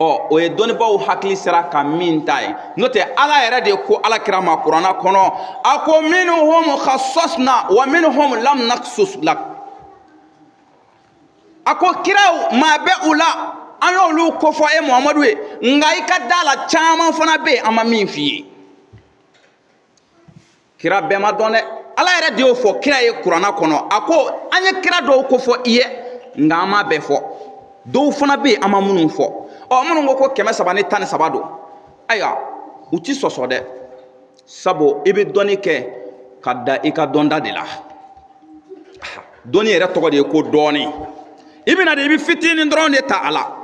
Ɔ, o ye dɔnnibaaw hakili sera ka min ta ye. N'o tɛ, Ala yɛrɛ de ko Ala kira ma Kuranna kɔnɔ, a ko: minhum khassasna wa minhum lam naqsus lak. A ko kiraw, maa bɛ u la, an y'olu kofɔ e Muhamadu ye, nka i ka da la, caman fana bɛ yen, an ma min f'i ye. Kira bɛɛ ma dɔn dɛ. Ala yɛrɛ de y'o fɔ kira ye Kuranna kɔnɔ. A ko an ye kira dɔw kofɔ i ye, nka an m'a bɛɛ fɔ. Dɔw fana bɛ yen, an ma minnu fɔ. Ɔ, minnu ko ko 313 don, ayiwa, u ti sɔsɔ dɛ, sabu i bɛ dɔnni kɛ ka da i ka dɔnda de la. Dɔnni yɛrɛ tɔgɔ de ye ko dɔɔni. I bɛna de, i bɛ fitinin dɔrɔn de ta a la.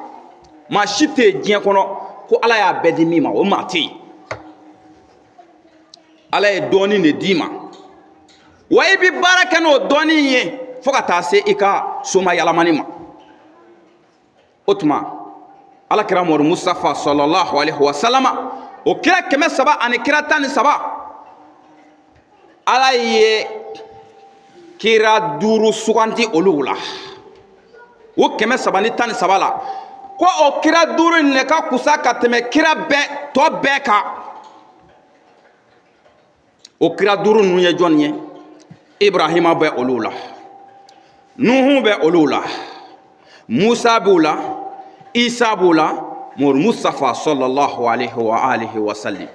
Maa si tɛ yen diɲɛ kɔnɔ ko Ala y'a bɛɛ di min ma, o maa tɛ yen. Ala ye dɔɔni de d'i ma wa, i bɛ baara kɛ n'o dɔɔni ye fo ka taa se i ka soma yalamani ma. O tuma, Ala kira Mɔdu Mustafa sallallahu alaihi wa sallama, o kira 300 ani kira 13, Ala ye kira duuru suganti olu la. O 313 la, ko o kira duuru in de ka kusa ka tɛmɛ kira bɛɛ tɔ bɛɛ kan. O kira duuru ninnu ye jɔnni ye? Ibrahima bɛ olu la, Nuhu bɛ olu la, Musa b'u la, Isa b'u la, Mori Mustafa sallallahu alaihi wa alihi wa sallam.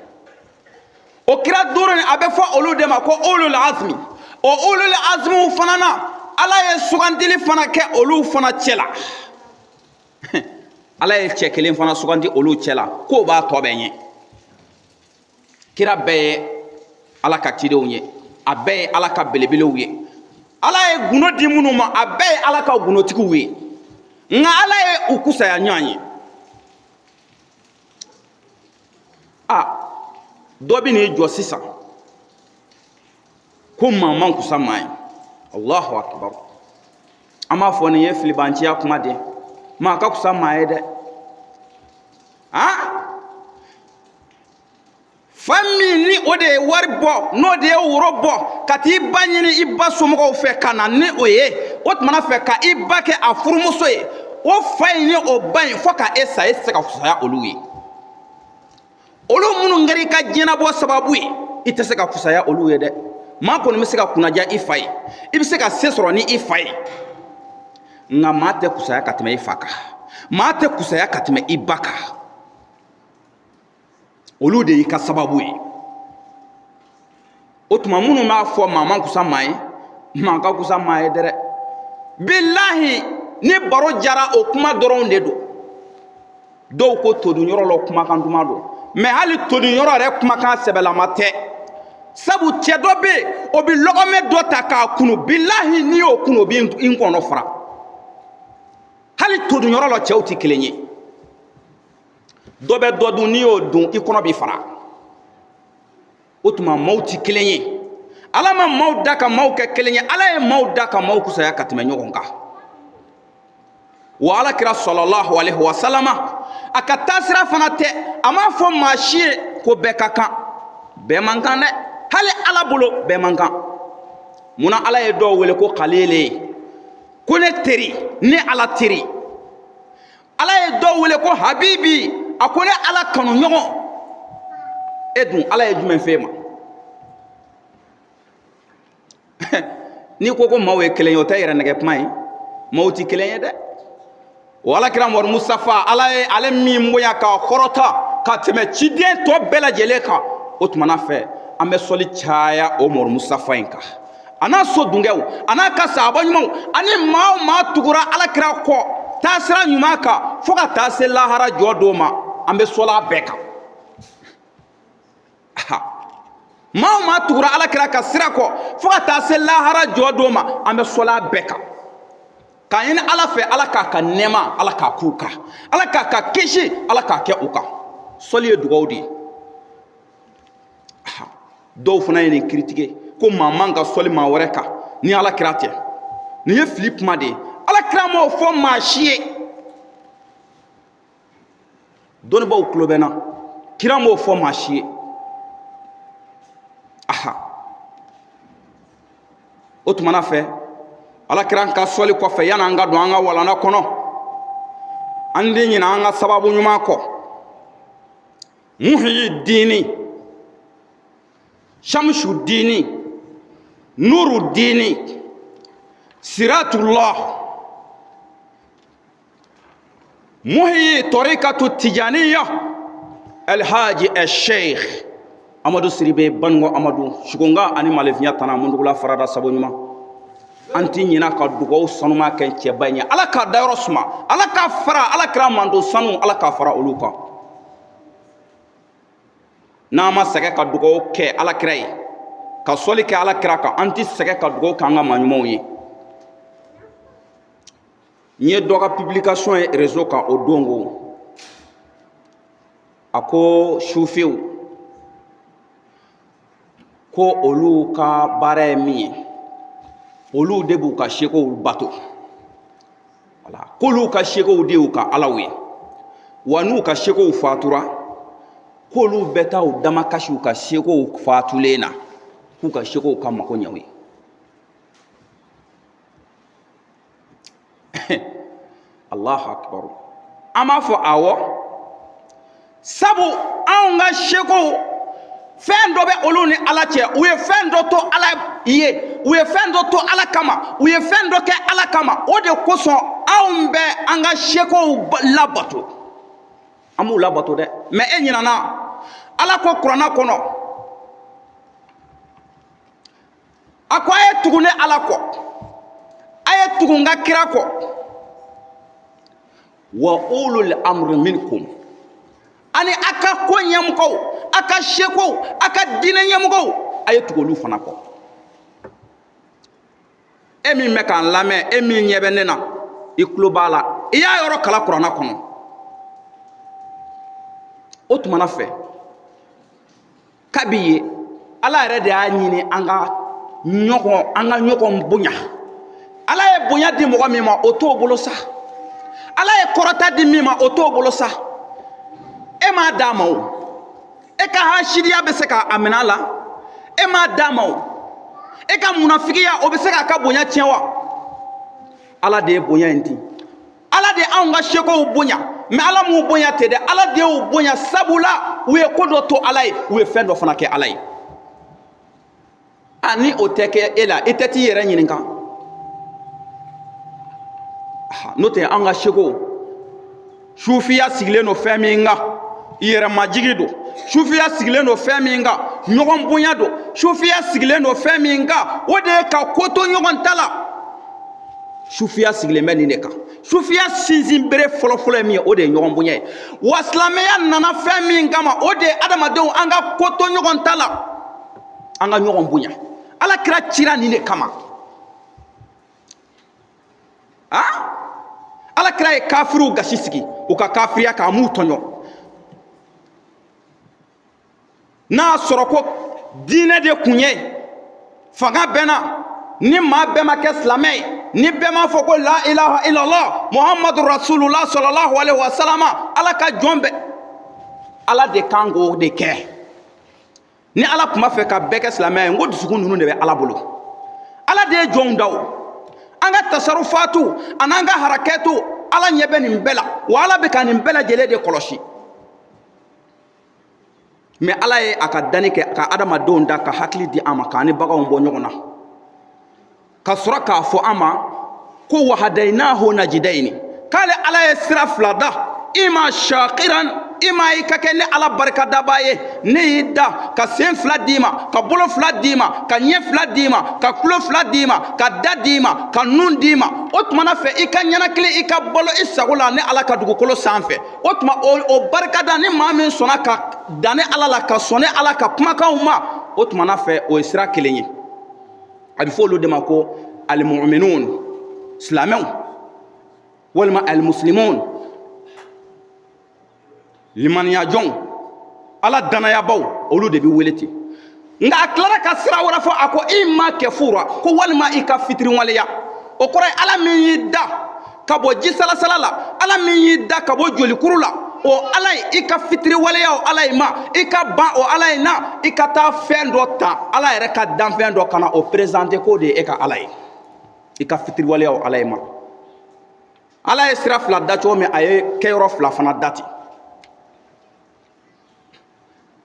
O kira duuru in, a bɛ fɔ olu de ma ko ulul azmi. O ulul azmiw fana na, Ala ye sugandili fana kɛ olu fana cɛ la. Ala ye cɛ kelen fana sugandi olu cɛ la k'o b'a tɔ bɛɛ ɲɛ. Kira bɛɛ ye Ala ka cidenw ye, a bɛɛ ye Ala ka belebelew ye. Ala ye gundo di minnu ma, a bɛɛ ye Ala ka gundotigiw ye, nka Ala ye u kusaya ɲɔgɔn ye. A dɔ bɛ n'i jɔ sisan ko maa man kusa maa ye. Allahu akbar! An b'a fɔ nin ye filibanciya kuma de ye. Maa ka kusa maa ye dɛ. A fa min ni o de ye wari bɔ, n'o de ye woro bɔ ka t'i ba ɲini i ba somɔgɔw fɛ ka na ni o ye, o tumana fɛ ka i ba kɛ a furumuso ye, o fa in ni o ba in, fo ka e sa, e tɛ se ka fisaya olu ye. Olu minnu kɛra i ka diɲɛnabɔ sababu ye, i tɛ se ka fisaya olu ye dɛ. Maa kɔni bɛ se ka kunnaja i fa ye, i bɛ se ka se sɔrɔ ni i fa ye, nka maa tɛ kusaya ka tɛmɛ i fa kan, maa tɛ kusaya ka tɛmɛ i ba kan. Olu de y'i ka sababu ye. O tuma, minnu b'a fɔ maa man kusa maa ye, maa ka kusa maa ye dɛrɛ. Bilahi, ni baro jara, o kuma dɔrɔn de don. Dɔw ko todun yɔrɔ la, kumakan duman don, mɛ hali todun yɔrɔ yɛrɛ kumakan sɛbɛlama tɛ, sabu cɛ dɔ bɛ yen, o bɛ lɔgɔmɛ dɔ ta k'a kunu. Bilahi, n'i y'o kunu, o b'i kɔnɔ fara. Hali todun yɔrɔ la, cɛw tɛ kelen ye. Dɔ bɛ dɔ dun, n'i y'o dun, i kɔnɔ b'i fara. O tuma, maaw tɛ kelen ye. Ala ma maaw da ka maaw kɛ kelen ye. Ala ye maaw da ka maaw kusaya ka tɛmɛ ɲɔgɔn kan. Wa Ala kira sallallahu alaihi wa sallama, a ka taasira fana tɛ, a m'a fɔ maa si ye ko bɛɛ ka kan. Bɛɛ man kan dɛ. Hali Ala bolo, bɛɛ man kan. Munna Ala ye dɔw wele ko kalile, ko ne teri, ne Ala teri? Ala ye dɔw wele ko habibi, a ko ne Ala kanu ɲɔgɔn. E dun, Ala ye jumɛn f'e ma? N'i ko ko maaw ye kelen ye, o tɛ yɛrɛ nɛgɛ kuma ye. Maaw tɛ kelen ye dɛ. O Ala kira Mɔri Mustafa, Ala ye ale min bonya k'a kɔrɔta ka tɛmɛ ciden tɔ bɛɛ lajɛlen kan, o tumana fɛ, an bɛ sɔli caya o Mɔri Mustafa in kan, a n'a so dungɛw, a n'a ka sahaba ɲumanw, ani maa o maa tugura Ala kira kɔ taasira ɲuman kan fo ka taa se lahara jɔ don ma. An bɛ sɔli a bɛɛ kan. Maa o maa tugura Ala kira ka sira kɔ fo ka taa se lahara jɔ don ma, an bɛ sɔli a bɛɛ kan, k'a ɲini Ala fɛ, Ala k'a ka nɛɛma, Ala k'a k'u kan, Ala k'a ka kisi, Ala k'a kɛ u kan. Sɔli ye dugawu de ye. Dɔw fana ye nin kiritike ko maa man ka sɔli maa wɛrɛ kan ni Ala kira tɛ. Nin ye fili kuma de ye. Ala kira m'o fɔ maa si ye. Dɔnnibaaw tulo bɛ n na, kira m'o fɔ maa si ye. Aha, o tumana fɛ, Ala kira ka sɔli kɔfɛ, yan'an ka don an ka walanda kɔnɔ, An tɛ ɲinɛ an ka sababu ɲuman kɔ, Muhiyidini, Shamsudini, Nurudini, Siratullah, Muhiyi Torikatu Tijaniya, Alhaji Sheikh Amadu Siribe Banugo Amadu Sugunga ani Malefinya Tana Mundugula Farada Sabo ɲuman. An ti ɲina ka dugawu sanuma kɛ cɛba in ye. Ala k'a dayɔrɔ suma, Ala k'a fara Ala kira mando sanu, Ala k'a fara olu kan. N'an ma sɛgɛn ka dugawu kɛ Ala kira ye, ka sɔli kɛ Ala kira kan, an ti sɛgɛn ka dugawu kɛ an ka maa ɲumanw ye. N ye dɔ ka publication ye réseau kan o don, ko a ko sufiw ko olu ka baara ye min ye, olu de b'u ka sekow bato. Wala k'olu ka sekow de y'u ka alaw ye, wa n'u ka sekow fatura, k'olu bɛ taa u damakasi u ka sekow fatulen na, k'u ka sekow ka mako ɲɛ u ye. Allahu akbar. An b'a fɔ awɔ, sabu anw ka sekow, fɛn dɔ bɛ olu ni Ala cɛ. U ye fɛn dɔ to Ala ye, u ye fɛn dɔ to Ala kama, u ye fɛn dɔ kɛ Ala kama. O de kosɔn anw bɛ an ka sekow labato, an b'u labato dɛ. Mais e ɲinana Ala kɔ kuranna kɔnɔ, a ko a ye tugu ne Ala kɔ, a ye tugu n ka kira kɔ, wa ulul amri minkum, ani a ka ko ɲɛmɔgɔw, a ka sekow, a ka diinɛ ɲɛmɔgɔw, a ye tugu olu fana kɔ. E min bɛ k'an lamɛn, e min ɲɛ bɛ ne na, i tulo b'a la, i y'a yɔrɔ kalan kuranna kɔnɔ. O tumana fɛ, kabi ye Ala yɛrɛ de y'a ɲini an ka ɲɔgɔn bonya. Ala ye bonya di mɔgɔ min ma, o t'o bolo sa. Ala ye kɔrɔta di min ma, o t'o bolo sa. E m'a d'a ma o, e ka hasidiya bɛ se k'a minɛ a la. E m'a d'a ma o, e ka munafigiya, o bɛ se k'a ka bonya tiɲɛ wa? Ala de ye bonya in di. Ala de anw ka sekow bonya. Mais Ala m'u bonya ten dɛ, Ala de y'u bonya sabula u ye ko dɔ to Ala ye, u ye fɛn dɔ fana kɛ Ala ye. A ni o tɛ kɛ e la, i tɛ t'i yɛrɛ ɲininka. N'o tɛ, an ka sekow, sufiya sigilen don fɛn min kan, yɛrɛmajigi don. Sufiya sigilen don fɛn min kan, ɲɔgɔn bonya don. Sufiya sigilen don fɛn min kan, o de ye ka ko to ɲɔgɔn ta la. Sufiya sigilen bɛ nin de kan. Sufiya sinsin bere fɔlɔfɔlɔ ye min ye, o de ye ɲɔgɔn bonya ye. Wa silamɛya nana fɛn min kama, o de ye adamadenw an ka ko to ɲɔgɔn ta la, an ka ɲɔgɔn bonya. Ala kira cira nin de kama. Ala kira ye kafiriw gasi sigi u ka kafiriya kan, a m'u tɔɲɔ. N'a sɔrɔ ko diinɛ de kun ye fanga bɛ na, ni maa bɛɛ ma kɛ silamɛ ye, ni bɛɛ m'a fɔ ko la ilaha illallah muhammadu rasulullah sallallahu alaihi wa sallam, Ala ka jɔn bɛɛ, Ala de kan k'o de kɛ. Ni Ala tun b'a fɛ ka bɛɛ kɛ silamɛ ye, n ko dusukun ninnu de bɛ Ala bolo. Ala de ye jɔnw da o. An ka tasarufatu an'an ka harakɛtu, Ala ɲɛ bɛ nin bɛɛ la, wa Ala bɛ ka nin bɛɛ lajɛlen de kɔlɔsi. Mais Ala ye a ka danni kɛ ka adamadenw da, ka hakili di an ma, k'an ni baganw bɔ ɲɔgɔn na, ka sɔrɔ k'a fɔ an ma ko wahadayinahu najidayini, k'ale Ala ye sira fila da, ima shakiran, ima i ka kɛ ne Ala barikadabaa ye. Ne y'i da ka sen fila d'i ma, ka bolo fila d'i ma, ka ɲɛ fila d'i ma, ka tulo fila d'i ma, ka da d'i ma, ka nun d'i ma. O tuma na fɛ, i ka ɲɛnakili, i ka balo i sago la ne Ala ka dugukolo sanfɛ. O tuma o barikada, ni maa min sɔnna ka da ne Ala la, ka sɔn ne Ala ka kumakanw ma, o tuma na fɛ, o ye sira kelen ye. A bɛ fɔ olu de ma ko alimuminun, silamɛw, walima alimusilimun, limaniyajɔnw, Ala danayabaw, olu de bɛ wele ten. Nka a tilara ka sira wɛrɛ fɔ, a ko i ma kɛfura, ko walima i ka fitiriwaleya. O kɔrɔ ye, Ala min y'i da ka bɔ ji salasala la, Ala min y'i da ka bɔ jolikuru la, o Ala ye, i ka fitiriwaleya o Ala ye ma, i ka ban o Ala ye na, i ka taa fɛn dɔ ta, Ala yɛrɛ ka danfɛn dɔ, ka na o présenter k'o de ye e ka Ala ye, i ka fitiriwaleya o Ala ye ma. Ala ye sira fila da cogo min, a ye kɛyɔrɔ fila fana da ten.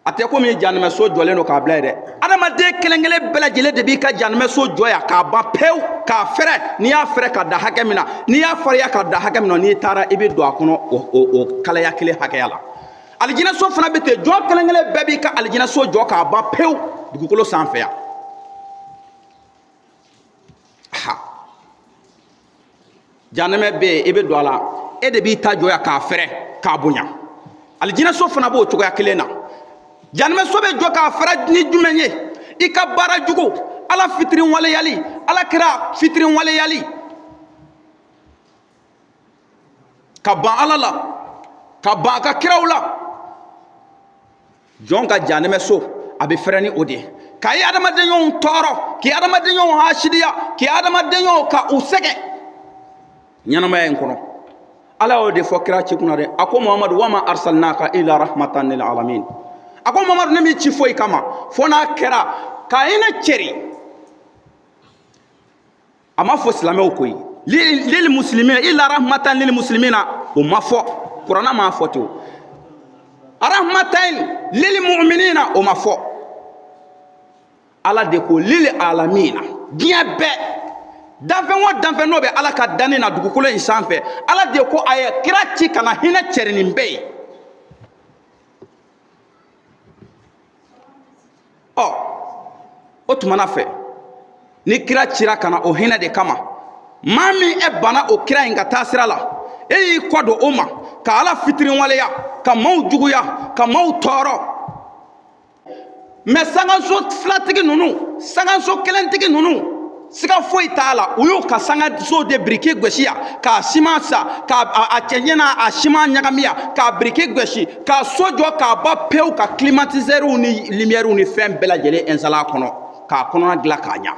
A tɛ komi janimɛso jɔlen don k'a bila yen dɛ. Adamaden kelen kelen bɛɛ lajɛlen de b'i ka janimɛso jɔ yan k'a ban pewu, k'a fɛrɛ. N'i y'a fɛrɛ ka dan hakɛ min na, n'i y'a farinya ka dan hakɛ min na, n'i taara i bɛ don a kɔnɔ o kalaya kelen hakɛya la. Alijinɛso fana bɛ ten, jɔn kelen kelen bɛɛ b'i ka alijinɛso jɔ k'a ban pewu dugukolo sanfɛ yan. Ha, janɛmɛ bɛ yen, i bɛ don a la, e de b'i ta jɔ yan k'a fɛrɛ k'a bonya. Alijinɛso fana b'o cogoya kelen na. Janɛmɛso bɛ jɔ k'a fɛrɛ ni jumɛn ye? I ka baara jugu, Ala fitiriwaleyali, Ala kira fitiriwaleyali, ka ban Ala la, ka ban a ka kiraw la. Jɔn ka janɛmɛso a bɛ fɛrɛ ni o de ye, ka i adamadenɲɔgɔnw tɔɔrɔ, k'i adamadenɲɔgɔnw hasidiya, k'i adamadenɲɔgɔnw ka u sɛgɛn ɲɛnamaya in kɔnɔ. Ala y'o de fɔ kira ci kunna dɛ. A ko Muhamadu, wama arsalnaka illa rahmatan lil alamin. A ko Muhamadu, ne m'i ci foyi kama fo n'a kɛra ka hinɛ cɛri. A ma fɔ silamɛw koyi, lil muslimina, illa rahmatan lil muslimina, o ma fɔ, kuranna m'a fɔ ten. Rahmatan lil mu'minina, o ma fɔ. Ala de ko lil alamina, diɲɛ bɛɛ, danfɛn o danfɛn n'o bɛ Ala ka danni na dugukolo in sanfɛ, Ala de ko a ye kira ci ka na hinɛ cɛri nin bɛɛ ye. Ɔ, o tuma na fɛ, ni kira cira ka na o hinɛ de kama, maa min e banna o kira in ka taasira la, e y'i kɔ don o ma ka Ala fitiriwaleya, ka maaw juguya, ka maaw tɔɔrɔ. Mɛ sankanso filatigi ninnu, sankanso kelentigi ninnu, siga foyi t'a la, u y'u ka sankanso de biriki gosi yan, k'a siman san, k'a a cɛncɛn n'a a siman ɲagami yan, k'a biriki gosi, k'a so jɔ k'a ban pewu, ka climatiseurs ni lumières ni fɛn bɛɛ lajɛlen installer a kɔnɔ, k'a kɔnɔna dilan k'a ɲa.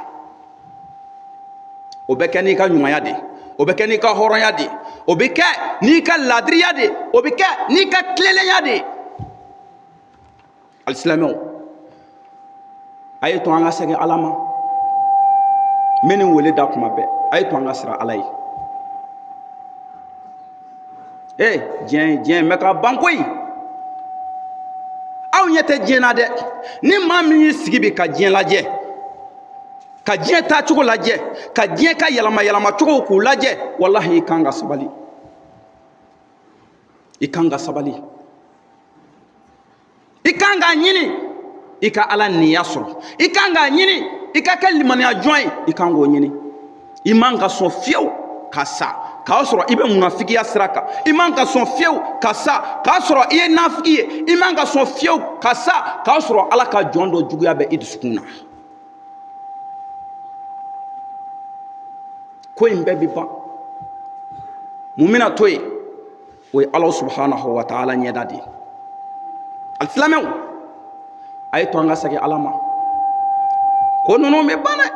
O bɛ kɛ n'i ka ɲumanya de ye, o bɛ kɛ n'i ka hɔrɔnya de ye, o bɛ kɛ n'i ka ladiriya de ye, o bɛ kɛ n'i ka tilennenya de ye. Alisilamɛw, a ye to an ka segin Ala ma. N bɛ nin wele da kuma bɛɛ, a ye to an ka siran Ala ye. Ee, diɲɛ bɛ ka ban koyi. Aw ɲɛ tɛ diɲɛ na dɛ. Ni maa min y'i sigi bi ka diɲɛ lajɛ, ka diɲɛ taacogo lajɛ, ka diɲɛ ka yɛlɛma yɛlɛma cogo k'u lajɛ, walahi, i kan ka sabali, i kan ka sabali, i kan k'a ɲini i ka Ala niya sɔrɔ, i kan k'a ɲini i ka kɛ limaniya jɔn ye, i kan k'o ɲini. I man ka sɔn fiyewu ka sa k'a sɔrɔ i bɛ munafigiya sira kan. I man ka sɔn fiyewu ka sa k'a sɔrɔ i ye nafigi ye. I man ka sɔn fiyewu ka sa k'a sɔrɔ Ala ka jɔn dɔ juguya bɛ i dusukun na. Ko in bɛɛ bi ban. Mun bɛna to yen? O ye Ala subhanahu wa ta'ala ɲɛda de ye. Alisilamɛw, a ye to an ka segin Ala ma. Ko ninnu bɛ ban dɛ,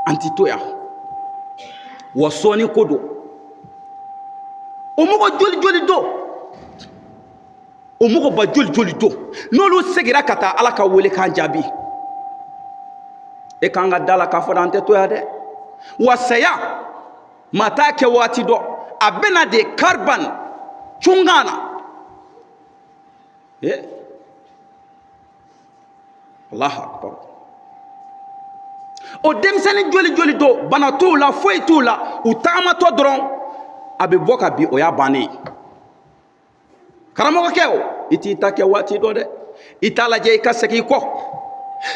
an ti to yan wa. Sɔɔni ko don. O mɔgɔ joli joli don, o mɔgɔ ba joli joli don, n'olu segira ka taa Ala ka welekan jaabi, e kan ka da la k'a fɔ an tɛ to yan dɛ. Wa saya, maa t'a kɛ waati dɔn, a bɛna de kariban cungan na. Eh, Allahu akbar. O denmisɛnnin joli joli don, bana t'u la, foyi t'u la, u tagamatɔ dɔrɔn a bɛ bɔ ka bin, o y'a bannen ye. Karamɔgɔkɛ, o i t'i ta kɛ waati dɔ dɛ. I t'a lajɛ i ka segin i kɔ.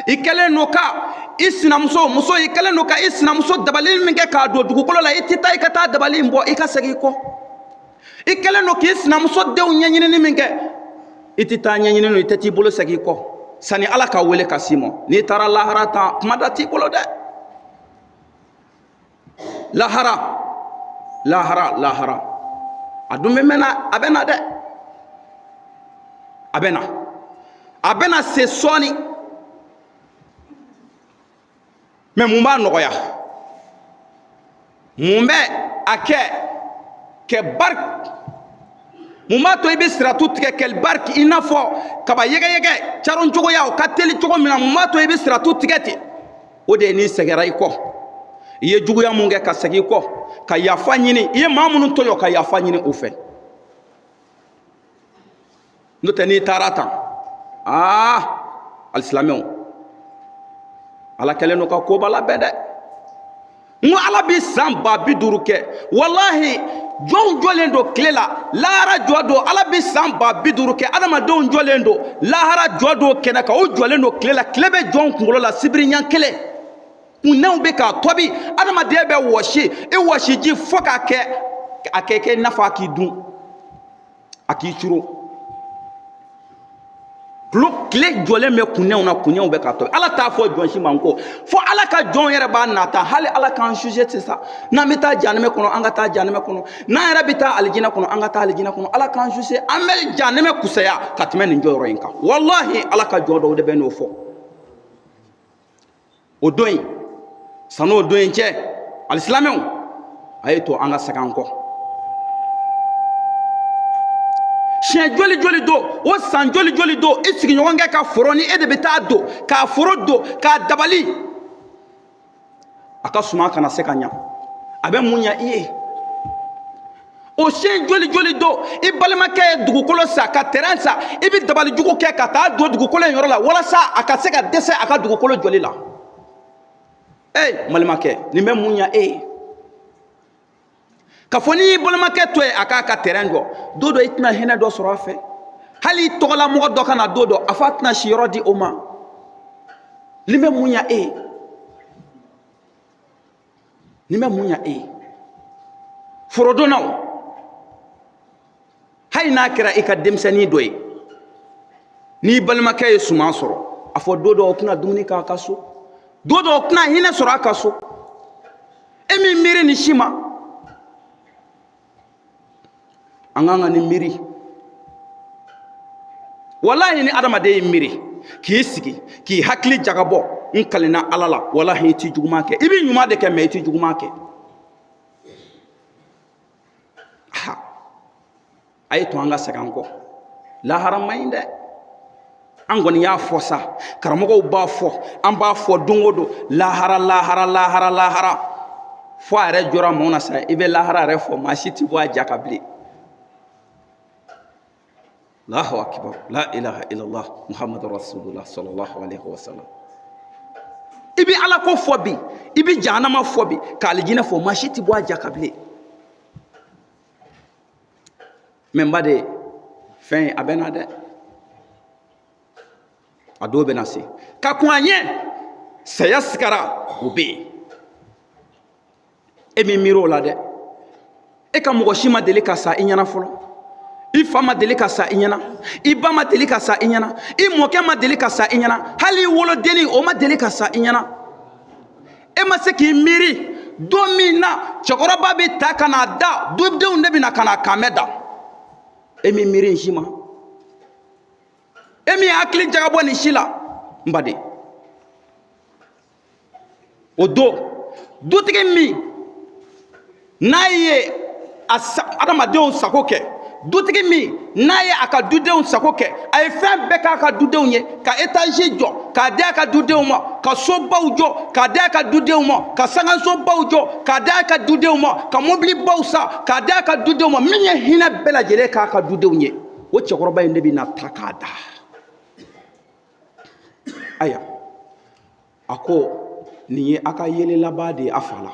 I kɛlen don ka i sinamuso muso, i kɛlen don ka i sinamuso dabali min kɛ k'a don dugukolo la, i tɛ taa i ka taa dabali in bɔ, i ka segin i kɔ. I kɛlen don k'i sinamuso denw ɲɛɲinini min kɛ, i tɛ taa ɲɛɲinini, i tɛ t'i bolo segin i kɔ sani Ala ka wele ka s'i ma. N'i taara lahara tan, kuma da t'i bolo dɛ. Lahara, lahara, lahara, a dun bɛ mɛnna, a bɛ na dɛ, a bɛ na, a bɛ na se sɔɔni. Mɛ mun b'a nɔgɔya? Mun bɛ a kɛ kɛ bariki? Mun b'a to i bɛ siratu tigɛ kɛli bariki, i n'a fɔ kaba yɛgɛyɛgɛ caron cogoya, o ka teli cogo min na? Mun b'a to i bɛ siratu tigɛ ten? O de ye n'i sɛgɛra i kɔ, I ye juguya mun kɛ, ka segin i kɔ ka yafa ɲini. I ye maa minnu tɔɲɔ, ka yafa ɲini u fɛ. N'o tɛ, n'i taara tan, aa, alisilamɛw, Ala kɛlen don ka koba labɛn dɛ. N ko Ala bi san 20000 kɛ. Walahi, jɔnw jɔlen don tile la lahara jɔ don. Ala bi san 20000 kɛ, adamadenw jɔlen don lahara jɔ don kɛnɛ kan. O jɔlen don tile la, tile bɛ jɔnw kunkolo la sibiri ɲɛ kelen, kunnɛw bɛ k'a tɔbi, adamaden bɛ wɔsi, i wɔsiji fo k'a kɛ a kɛ kɛ i n'a fɔ a k'i dun, a k'i curo. Tulo tile jɔlen bɛ kunnɛw na, kunnɛw bɛ k'a tɔbi. Ala t'a fɔ jɔn si ma ko fo Ala ka jɔn yɛrɛ b'a nata. Hali Ala k'an sujet sisan, n'an bɛ taa janɛmɛ kɔnɔ, an ka taa janɛmɛ kɔnɔ. N'an yɛrɛ bɛ taa alijinɛ kɔnɔ, an ka taa alijinɛ kɔnɔ. Ala k'an sujet, an bɛ janɛmɛ kusaya ka tɛmɛ nin jɔyɔrɔ in kan. Walahi, Ala ka jɔn dɔw de bɛ n'o fɔ o don in. San'o don in cɛ, alisilamɛw, a ye to an ka segin an kɔ. Siɲɛ joli joli don o, san joli joli don, i sigiɲɔgɔnkɛ ka foro ni e de bɛ taa don k'a foro don k'a dabali, a ka suma kana se ka ɲa, a bɛ mun ɲa i ye? O siɲɛ joli joli don, i balimakɛ ye dugukolo san ka terrain san, i bɛ dabali jugu kɛ ka taa don dugukolo in yɔrɔ la walasa a ka se ka dɛsɛ a ka dugukolo jɔli la. Ee, balimakɛ, nin bɛ mun ɲa e ye? Ka fɔ n'i y'i balimakɛ to yen a k'a ka terrain jɔ, don dɔ i tɛna hinɛ dɔ sɔrɔ a fɛ. Hali i tɔgɔla mɔgɔ dɔ ka na don dɔ, a fɔ a tɛna siyɔrɔ di o ma. Nin bɛ mun ɲa e ye? Nin bɛ mun ɲa e ye? Forodonnaw, hali n'a kɛra i ka denmisɛnnin dɔ ye, n'i balimakɛ ye suman sɔrɔ, a fɔ don dɔ o tɛna dumuni k'a ka so, don dɔ o tɛna hinɛ sɔrɔ a ka so. E min miiri nin si ma, an kan ka nin miiri. Walahi, ni adamaden y'i miiri k'i sigi k'i hakili jagabɔ, n kalenna Ala la, walahi, i ti juguman kɛ. I bɛ ɲuman de kɛ, mɛ i ti juguman kɛ. Ha, a ye to an ka segin an kɔ. Lahara man ɲi dɛ. An kɔni y'a fɔ sa, karamɔgɔw b'a fɔ, an b'a fɔ don o don, lahara, lahara, lahara, lahara, fo a yɛrɛ jɔra maaw na sa. I bɛ lahara yɛrɛ fɔ, maa si ti bɔ a ja kan bilen. Allahu akbar, la ilaha illallah, Muhammadu rasulullah sallallahu alaihi wasallam. I bɛ Ala ko fɔ bi, i bɛ jahanama fɔ bi, ka alijinɛ fɔ, maa si ti bɔ a ja kan bilen. Mɛ n ba de fɛn a bɛ na dɛ, a dɔw bɛ na se ka kɔn a ɲɛ. Saya sigara, o bɛ yen. E min miiri o la dɛ, e ka mɔgɔ si ma deli ka sa i ɲɛna fɔlɔ. I fa ma deli ka sa i ɲɛna, i ba ma deli ka sa i ɲɛna, i mɔkɛ ma deli ka sa i ɲɛna, hali i wolodennin o ma deli ka sa i ɲɛna. E ma se k'i miiri don min na cɛkɔrɔba bɛ ta ka n'a da, dudenw de bɛ na ka n'a kanbɛ da. E min miiri nin si ma, e min hakili jagabɔ nin si la, n baden, o don dutigi min n'a ye a adamadenw sago kɛ, dutigi min n'a ye a ka dudenw sago kɛ, a ye fɛn bɛɛ k'a ka dudenw ye, ka etazi jɔ k'a di a ka dudenw ma, ka sobaw jɔ k'a di a ka dudenw ma, ka sangasobaw jɔ k'a di a ka dudenw ma, ka mobilibaw san k'a di a ka dudenw ma, min ye hinɛ bɛɛ lajɛlen k'a ka dudenw ye, o cɛkɔrɔba in de bɛ na ta k'a da. Ayiwa, a ko nin ye a ka yeli laban de ye a fa la.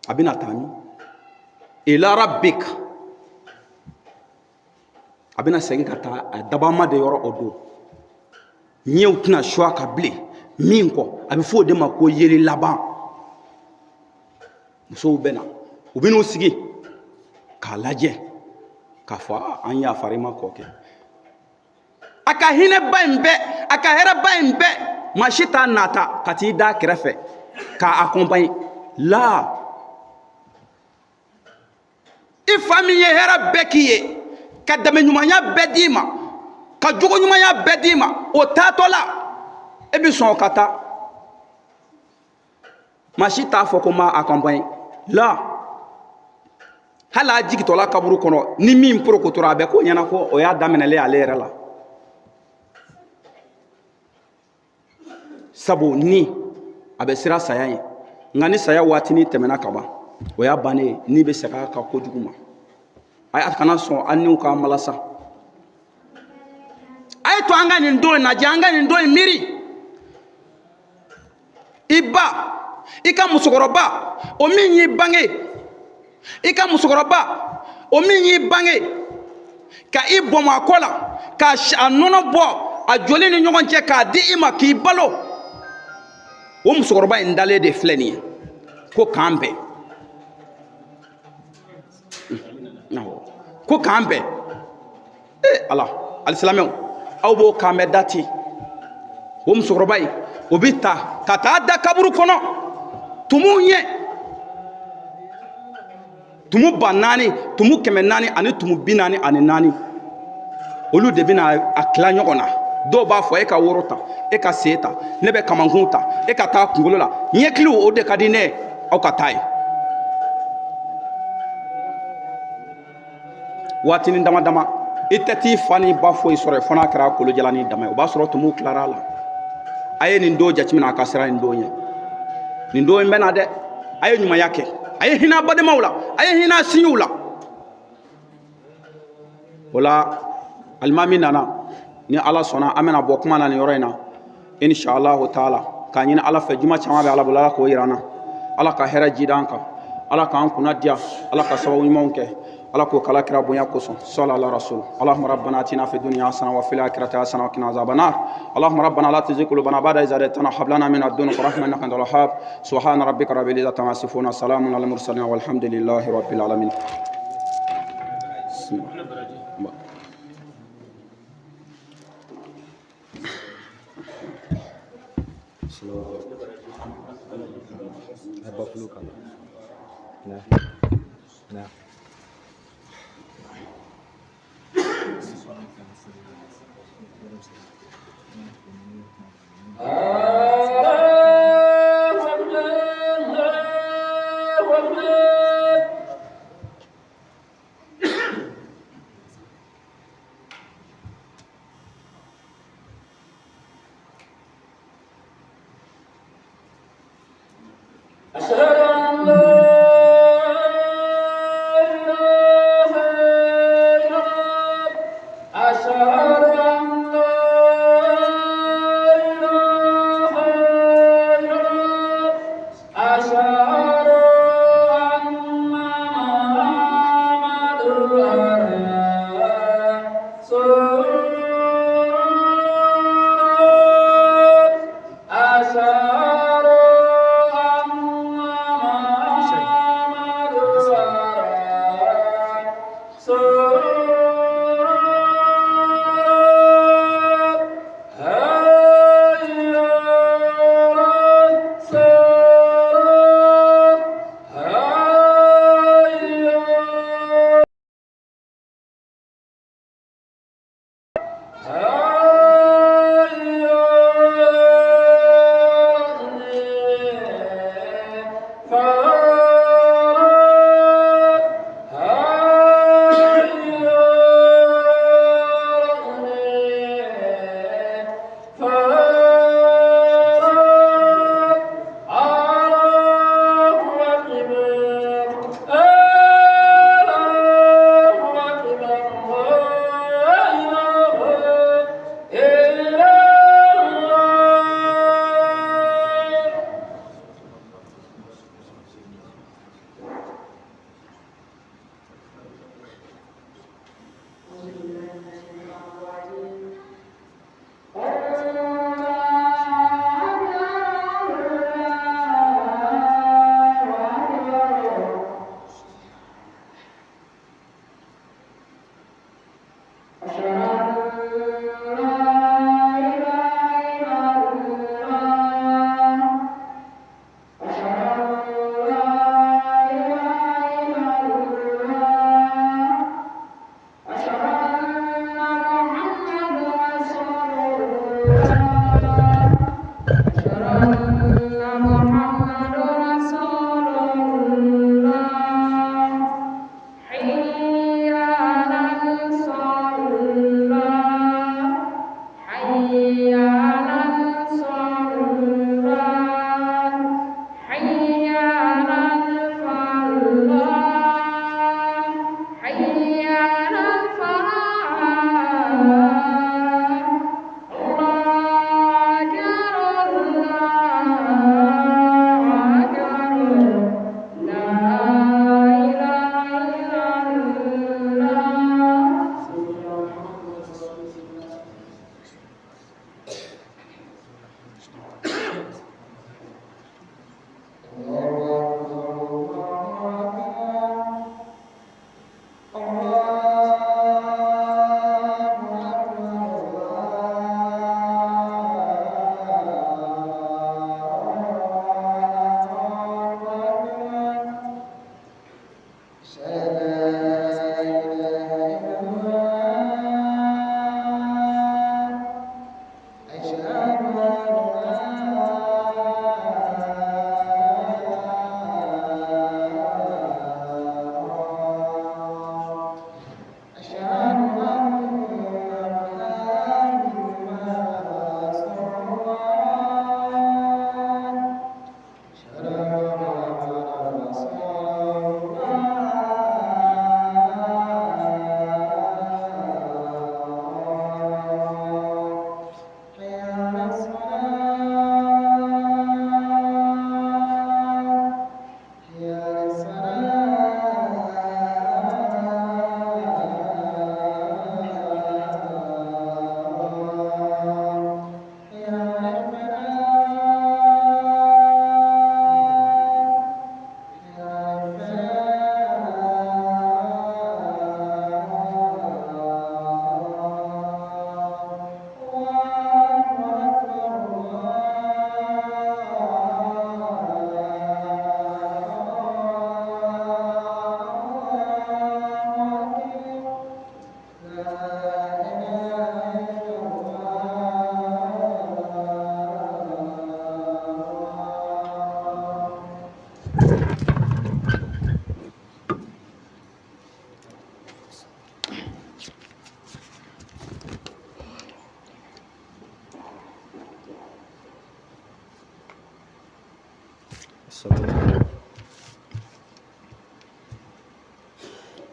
A bɛna taa min? Ila rabbik. A bɛna segin ka taa a dabama de yɔrɔ. O don ɲɛw tɛna su a kan bilen min kɔ, a bɛ fɔ o de ma ko yeli laban. Musow bɛ na, u bɛ n'u sigi k'a lajɛ k'a fɔ an yafara i ma kɔkɛ. A ka hinɛba in bɛɛ, a ka hɛrɛba in bɛɛ, maa si t'a nata ka t'i da kɛrɛfɛ k'a accompagner la. I fa min ye hɛrɛ bɛɛ k'i ye, ka dɛmɛ ɲumanya bɛɛ d'i ma, ka jogo ɲumanya bɛɛ d'i ma, o taatɔ la e bɛ sɔn ka taa, maa si t'a fɔ ko n b'a accompagner la. Hali a jigintɔla kaburu kɔnɔ, ni min porokotora, a bɛ k'o ɲɛna ko o y'a daminɛlen ale yɛrɛ la. Sabu ni A bɛ siran saya ye, nka ni saya waatinin tɛmɛna ka ban, o y'a bannen ye. N'i bɛ segin a ka kojugu ma, a kana sɔn an niw k'an malasa. A ye to an ka nin don in lajɛ, an ka nin don in miiri. I ba, i ka musokɔrɔba, o min y'i bange, i ka musokɔrɔba, o min y'i bange ka i bɔnbɔn a kɔ la, k'a a nɔnɔ bɔ a joli ni ɲɔgɔn cɛ k'a di i ma k'i balo, o musokɔrɔba in dalen de filɛ nin ye ko k'an bɛn, ko k'an bɛn. Ee ala, alisilamɛw, aw b'o k'an bɛn da ten. O musokɔrɔba in, o bɛ ta ka taa da kaburu kɔnɔ tumuw ɲɛ, tumu 4000, tumu 400 ani tumu 44, olu de bɛna a tila ɲɔgɔn na. Dɔw b'a fɔ e ka woro ta, e ka sen ta, ne bɛ kamankun ta, e ka taa kunkolo la, ɲɛkiliw o de ka di ne ye, aw ka taa ye. Waatinin dama dama, i tɛ t'i fa ni ba foyi sɔrɔ yen fo n'a kɛra kolojalanin dama ye, o b'a sɔrɔ tumuw tilara a la. A ye nin don jateminɛ, a ka siran nin don ɲɛ. Nin don in bɛ na dɛ. A ye ɲumanya kɛ, a ye hinɛ a badenmaw la, a ye hinɛ a sinjiw la. O la alimami nana, ni ala sɔnna an bɛna bɔ kuma na nin yɔrɔ in na inshallahu taala, k'a ɲini ala fɛ juma caman bɛ ala bolo, ala k'o yira an na, ala ka hɛrɛ jidi an kan, ala k'an kunna diya, ala ka sababu ɲumanw kɛ, ala k'o kala kira bonya kosɔn. Sɔla ala rasul. Allahumma rabbana atina fi dunya hasana wa fil akhirati hasana wa qina azaban nar. Allahumma rabbana la tuzigh qulubana ba'da idh hadaytana wa hab lana min ladunka rahmatan innaka antal wahhab. Subhana rabbika rabbil izzati amma yasifun, salamun alal mursalin, walhamdulillahi rabbil alamin.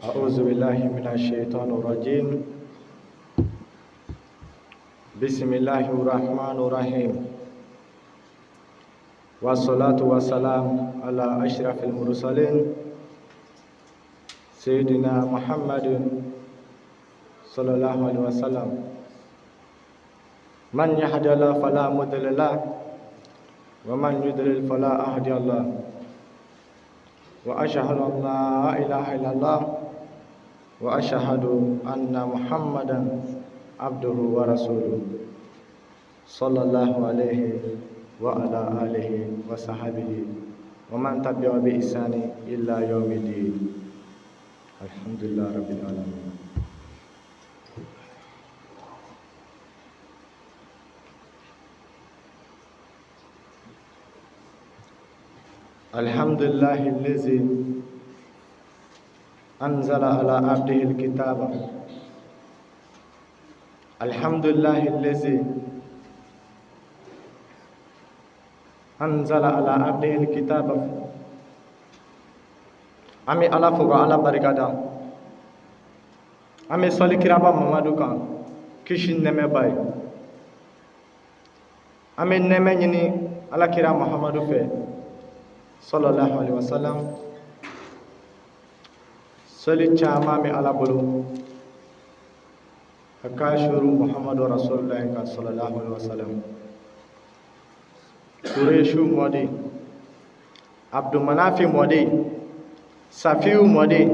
أعوذ بالله من الشيطان الرجيم بسم الله الرحمن الرحيم والصلاة والسلام على أشرف المرسلين سيدنا محمد صلى الله عليه وسلم من يهد الله فلا مضل له ومن يضلل فلا هادي له وأشهد أن لا إله إلا الله وأشهد أن محمدا عبده ورسوله صلى الله عليه وعلى آله وصحبه ومن تبع بإحسان إلى يوم الدين الحمد لله رب العالمين. الحمد لله الذي أنزل على عبده الكتاب الحمد لله الذي أنزل على عبده الكتاب. An bɛ Ala fo ka Ala barika da. An bɛ sɔli kiraba Mamadu kan, kisi ni nɛɛmɛ b'a ye. An bɛ nɛɛmɛ ɲini Ala kira Muhamadu fɛ sallallahu alaihi wasallam. Sɔli caman bɛ Ala bolo a k'a suru Muhamadu Rasulullahi kan sallallahu alaihi wasallam. Kureshu mɔden, Abdumanafi mɔden, Safiyu mɔden,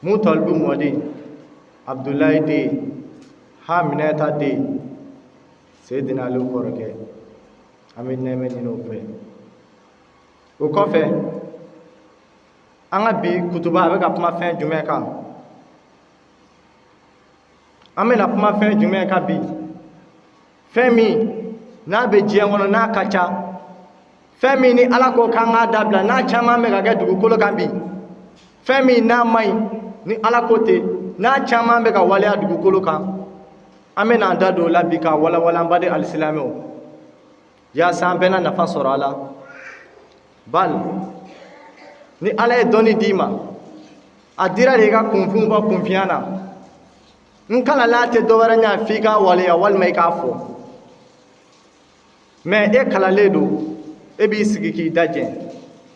Mutalibu mɔden, Abdulayi den, Haminɛta den, Seyidina Ali kɔrɔkɛ. An bɛ nɛɛmɛ ɲini o fɛ. O kɔfɛ, an ka bi kutuba a bɛ ka kuma fɛn jumɛn kan? An bɛna kuma fɛn jumɛn kan bi? Fɛn min n'a bɛ diɲɛ kɔnɔ n'a ka ca, fɛn min ni Ala ko k'an k'a dabila n'a caman bɛ ka kɛ dugukolo kan bi, fɛn min n'a man ɲi ni Ala ko ten n'a caman bɛ ka waleya dugukolo kan, an bɛna an da don o la bi k'a walawala an baden alisilamɛw, yaasa an bɛɛ na nafa sɔrɔ a la. Bal ni Ala ye dɔnni d'i ma, a dira de i ka kunfin bɔ kunfinya na. N kalala tɛ dɔwɛrɛ ɲɛ f'i k'a waleya walima i k'a fɔ. Mɛ e kalalen don, e b'i sigi k'i da jɛ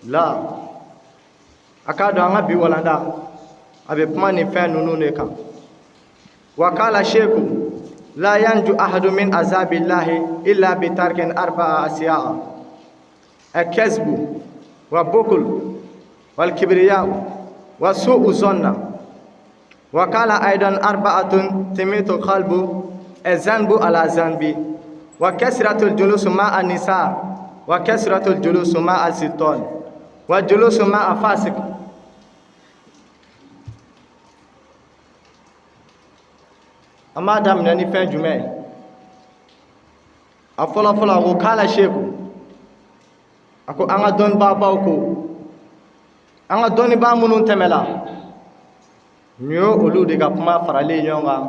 la. A k'a dɔn an ka bi walanda a bɛ kuma nin fɛn ninnu de kan. Wa kala sheku la yanju ahadu min azabillahi illa bi tarkin arba'a asiya'a akasbu wa bukul wal kibriya wa su'u zanna. Wa kala aidan arba'atun timitu qalbu azanbu ala zanbi wa kasratul julus ma'a nisa wa kasratul julus ma'a sitan wa julus ma'a fasik. An b'a daminɛ ni fɛn jumɛn ye? A fɔlɔ fɔlɔ, a ko kala seku, a ko an ka dɔnnibaabaw ko, an ka dɔnnibaa minnu tɛmɛla nin ye, olu de ka kuma faralen ɲɔgɔn kan,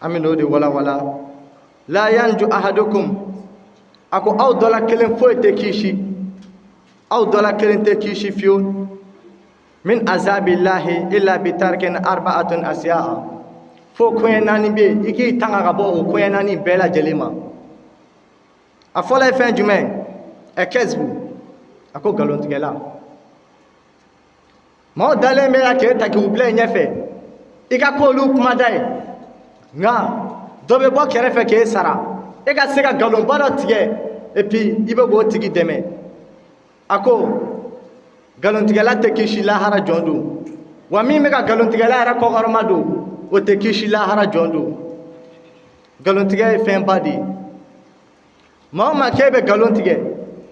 an bɛ n'o de walawala. La yanju ahadukum, a ko aw dɔ la kelen foyi tɛ kisi, aw dɔ la kelen tɛ kisi fiyewu min azabillahi illa bitarkin arba'atun asiya'a, fo koɲɛ naani bɛ yen, i k'i tanga ka bɔ o koɲɛ naani bɛɛ lajɛlen ma. A fɔlɔ ye fɛn jumɛn? Ɛ kɛzibu, a ko nkalontigɛla. Maaw dalen bɛ ya k'e ta k'u bila i ɲɛfɛ, i ka k'olu kumada ye, nka dɔ bɛ bɔ kɛrɛfɛ k'e sara, e ka se ka nkalonba dɔ tigɛ, et puis i bɛ k'o tigi dɛmɛ. A ko nkalontigɛla tɛ kisi lahara jɔn don, wa min bɛ ka nkalontigɛla yɛrɛ kɔkɔrɔma don, o tɛ kisi lahara jɔn don. Nkalontigɛ ye fɛnba de ye. Maa o maa k'e bɛ nkalon tigɛ,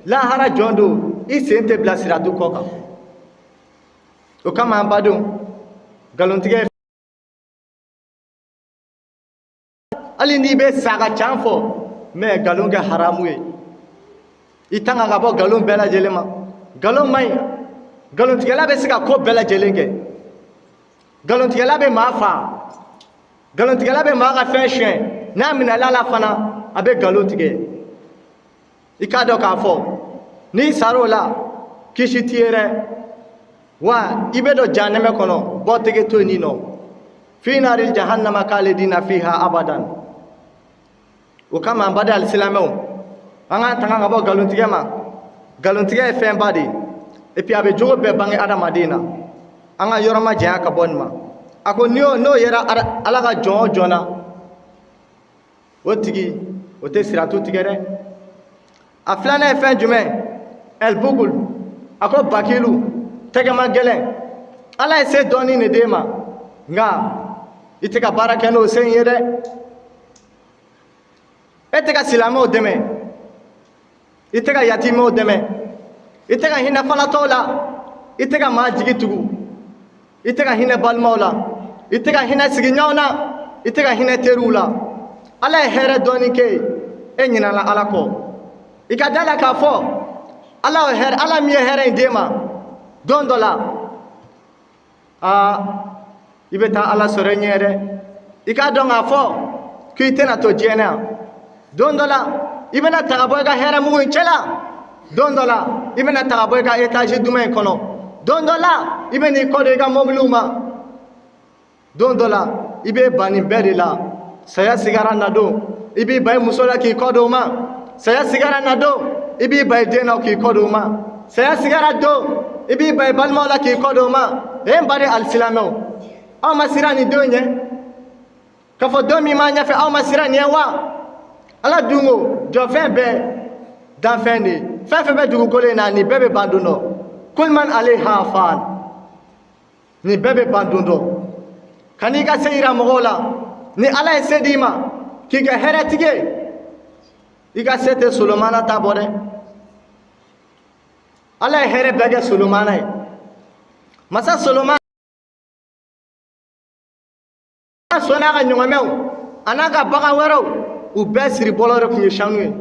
lahara jɔn don, i sen tɛ bila siratu kɔ kan. O kama, an badenw, nkalontigɛ, hali n'i bɛ sa ka can fɔ, mais nkalon kɛ haramu ye. I tanga ka bɔ nkalon bɛɛ lajɛlen ma. Nkalon man ɲi. Nkalontigɛla bɛ se ka ko bɛɛ lajɛlen kɛ. Nkalontigɛla bɛ maa faa, nkalontigɛla bɛ maa ka fɛn suɲɛ, n'a minɛla la fana, a bɛ nkalon tigɛ. I k'a dɔn k'a fɔ n'i sar'o la, kisi t'i ye dɛ, wa i bɛ don jahanɛmɛ kɔnɔ, bɔ tɛgɛ to yen nɔ, fi nari jahannama kalidina fiha abadan. O kama, an baden alisilamɛw, an k'an tanga ka bɔ nkalontigɛ ma. Nkalontigɛ ye fɛnba de ye, et puis a bɛ jogo bɛɛ bange adamaden na. An ka yɔrɔ ma janya ka bɔ nin ma. A ko n'o yera Ala ka jɔn o jɔn na, o tigi o tɛ siratu tigɛ dɛ. A filanan ye fɛn jumɛn? Ɛlbugul, a ko bakilu, tɛgɛma gɛlɛn. Ala ye se dɔɔni de d'e ma, nka i tɛ ka baara kɛ n'o se in ye dɛ. E tɛ ka silamɛw dɛmɛ, i tɛ ka yatimɛw dɛmɛ, i tɛ ka hinɛ falatɔw la, i tɛ ka maa jigi tugu, i tɛ ka hinɛ balimaw la, i tɛ ka hinɛ sigiɲɔgɔnw na, i tɛ ka hinɛ teriw la. Ala ye hɛrɛ dɔɔni kɛ ye, e ɲinana Ala kɔ. I ka da la k'a fɔ Ala ye hɛrɛ, Ala min ye hɛrɛ in d'e ma, don dɔ la, aa, i bɛ taa Ala sɔrɔ i ɲɛ dɛ. I k'a dɔn k'a fɔ k'i tɛna to diɲɛ na yan. Don dɔ la, i bɛna ta ka bɔ i ka hɛrɛ mugu in cɛ la. Don dɔ la, i bɛna ta ka bɔ i ka étage duman in kɔnɔ. Don dɔ la, i bɛn'i kɔ don i ka mɔbiliw ma. Don dɔ la, i bɛ ban nin bɛɛ de la. Saya sigara na don, i b'i ban i muso la k'i kɔ don o ma. Saya sigara na don, i b'i ban i den na k'i kɔ don o ma. Saya sigara don, i b'i ban i balimaw la k'i kɔ don o ma. E n baden alisilamɛw, aw ma siran nin don ɲɛ, k'a fɔ don min b'a ɲɛfɛ, aw ma siran nin ye wa? Ala dun ko jɔfɛn bɛɛ danfɛn de ye, fɛn fɛn bɛ dugukolo in na, nin bɛɛ bɛ ban don dɔ. Kulman alayha fan, nin bɛɛ bɛ ban don dɔ. Kan'i ka se yira mɔgɔw la. Ni Ala ye se d'i ma k'i kɛ hɛrɛtigi ye, i ka se tɛ Solomana ta bɔ dɛ. Ala ye hɛrɛ bɛɛ kɛ Solomana ye. Masa Solomana sɔnna a ka ɲɔgɔmɛw a n'a ka bagan wɛrɛw, u bɛɛ siri bɔlɔ de tun ye sanu ye.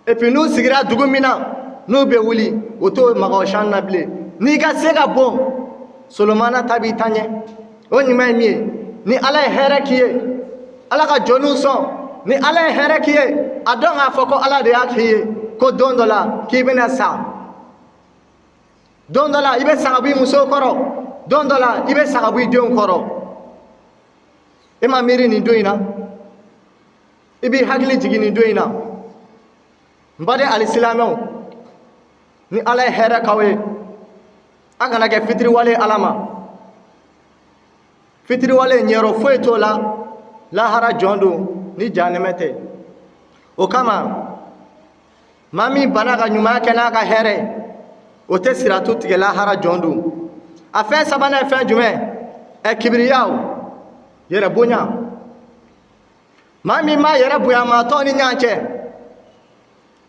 Et puis n'u sigira dugu min na, n'u bɛ wuli, u t'o maga o sanu na bilen. N'i ka se ka bon, Solomana ta b'i ta ɲɛ. O ɲuman ye min ye, ni Ala ye hɛrɛ k'i ye, Ala ka jɔnniw sɔn. Ni Ala ye hɛrɛ k'i ye, a dɔn k'a fɔ ko Ala de y'a k'i ye, ko don dɔ la k'i bɛna sa. Don dɔ la, i bɛ sa ka bɔ i muso kɔrɔ. Don dɔ la, i bɛ sa ka bɔ i denw kɔrɔ. E ma miiri nin don in na? I b'i hakili jigin nin don in na? N baden alisilamɛw, ni Ala ye hɛrɛ k'aw ye, a kana kɛ fitiriwale Ala ma. Fitiriwale ɲɛyɔrɔ foyi t'o la lahara jɔn don ni jahanɛmɛ tɛ. O kama, maa min banna ka ɲuman kɛ n'a ka hɛrɛ, o tɛ siratu tigɛ lahara jɔn don. A fɛn sabanan ye fɛn jumɛn? Ɛ kibiriyaw, yɛrɛ bonya. Maa min m'a yɛrɛ bonya maa tɔw ni ɲɔgɔn cɛ,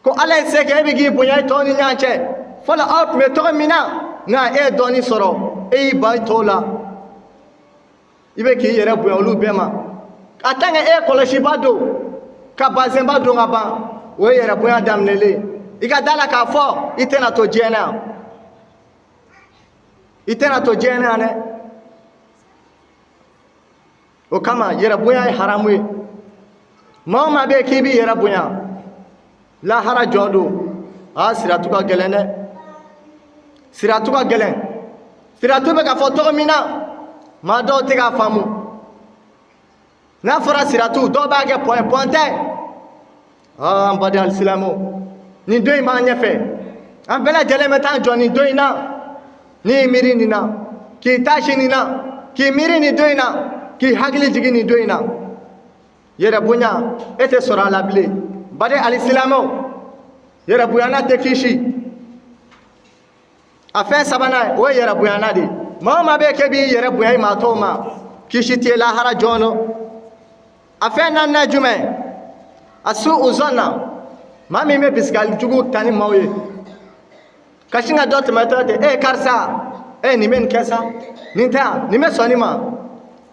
ko Ala ye se kɛ, e bɛ k'i bonya i tɔw ni ɲɔgɔn cɛ. Fɔlɔ, aw tun bɛ tɔgɔ min na, nka e ye dɔɔnin sɔrɔ, e y'i ban tɔw la, i bɛ k'i yɛrɛ bonya olu bɛɛ ma. En tant que e ye kɔlɔsiba don ka bazɛnba don ka ban, o ye yɛrɛ bonya daminɛlen. I ka da la k'a fɔ i tɛna to diɲɛ na yan, i tɛna to diɲɛ na yan dɛ. O kama yɛrɛ bonya ye haramu ye. Maa o maa bɛ yen k'i b'i yɛrɛ bonya, lahara jɔ don, aa, siratu ka gɛlɛn dɛ, siratu ka gɛlɛn. Siratu bɛ ka fɔ cogo min na, maa dɔw tɛ k'a faamu. N'a fɔra siratu, dɔw b'a kɛ pɔn ye, pɔn tɛ. Aa, an baden alisilamɛw, nin don in b'an ɲɛfɛ, an bɛɛ lajɛlen bɛ taa jɔ nin don in na. N'i y'i miiri nin na, k'i taasi nin na, k'i miiri nin don in na, k'i hakili jigin nin don in na, yɛrɛ bonya e tɛ sɔrɔ a la bilen. Baden alisilamɛw, yɛrɛ bonyana tɛ kisi. A fɛn sabanan, o ye yɛrɛ bonyana de ye. Maa o maa bɛ yen k'e b'i yɛrɛ bonya i maa tɔw ma, kisi t'i ye lahara jɔn don. A fɛn naaninan jumɛn? A su u zɔn na, maa min bɛ bisigali jugu ta ni maaw ye, ka sin ka dɔ tɛmɛtɔ ten: "E karisa, e nin bɛ nin kɛ sa, nin tɛ yan, nin bɛ sɔn nin ma."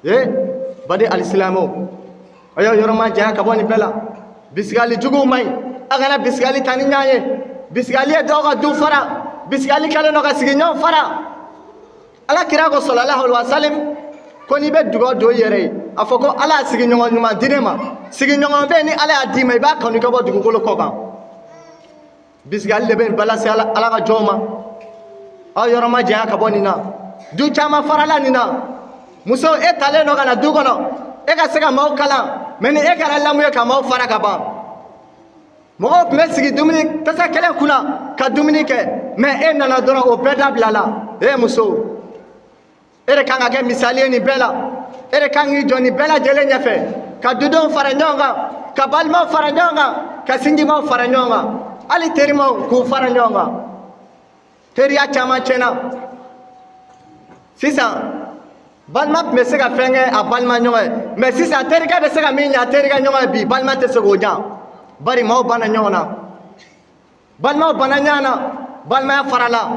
Ee, baden alisilamɛw, a y'aw yɔrɔ majanya ka bɔ nin bɛɛ la. Bisigali juguw man ɲi. A kana bisigali ta ni ɲɔgɔn ye. Bisigali ye dɔw ka du fara, bisigali kɛlen don ka sigiɲɔgɔn fara. Ala kira ko salalahu alaihi wasalam ko n'i bɛ dugawu don i yɛrɛ ye, a fɔ ko Ala y'a sigiɲɔgɔn ɲuman di ne ma. Sigiɲɔgɔn bɛ yen, ni Ala y'a d'i ma, i b'a kanu ka bɔ dugukolo kɔ kan. Bisigali de bɛ nin bɛɛ lase Ala ka jɔnw ma. Aw yɔrɔ ma janya ka bɔ nin na. Du caman farala nin na. Muso, e talen don ka na du kɔnɔ, e ka se ka maaw kalan, mɛ ni e kɛra lamu ye ka maaw fara ka ban. Mɔgɔw tun bɛ sigi dumuni tasa kelen kunna ka dumuni kɛ, mɛ e nana dɔrɔn, o bɛɛ dabilala. E muso, e de kan ka kɛ misali ye nin bɛɛ la. E de kan k'i jɔ nin bɛɛ lajɛlen ɲɛfɛ, ka dudenw fara ɲɔgɔn kan, ka balimaw fara ɲɔgɔn kan, ka sinjimaw fara ɲɔgɔn kan, hali terimaw k'u fara ɲɔgɔn kan. Teriya caman tiɲɛna sisan. Balima tun bɛ se ka fɛn kɛ a balima ɲɔgɔn ye, mɛ sisan terikɛ bɛ se ka min ɲɛ a terikɛ ɲɔgɔn ye, bi balima tɛ se k'o ɲɛ, bari maaw banna ɲɔgɔn na, balimaw banna ɲɔgɔn na, balimaya farala.